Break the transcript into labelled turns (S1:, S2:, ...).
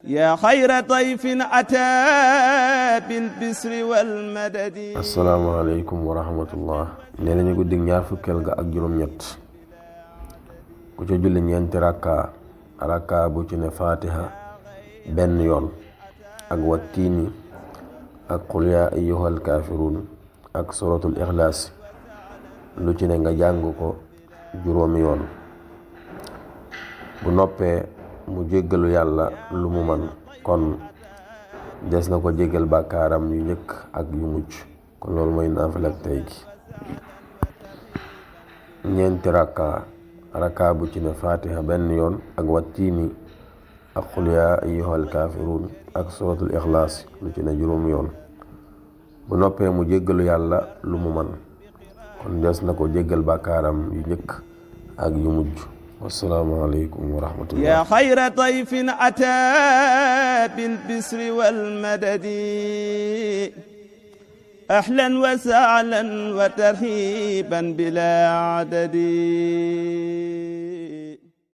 S1: yaa xayra dayfin ataa bil bisri wal madadi.
S2: asalaamaaleykum wa rahmatullah. nee nañu guddig ñaar fukkeel ga ak juróom-ñett ku ca julli ñeenti rakka bu ci ne fatiha benn yoon ak wattiini ak qul yaa ayyuhal kaafiruun ak suratul ixlaas lu ci ne nga jàng ko juróomi yoon. bu noppee mu jéggalu yàlla lu mu man kon des na ko jéggal bàkkaaram yu njëkk ak yu mujj. kon loolu mooy naafila tey gi. ñeenti rakka bu ci ne fatiha benn yoon ak wattiini ak qul yaa ayyuhal kaafiruun ak suratul ixlaas lu ci ne juróomi yoon. bu noppee mu jéggalu yàlla lu mu man kon des na ko jéggal bàkkaaram yu njëkk ak yu mujj. wassalaamu aleykum wa rahmatullah.
S1: yaa xayra dayfin ataa bil bisri wal madadi. ahlan wa sahlan wa tarhiban bilaa adadi.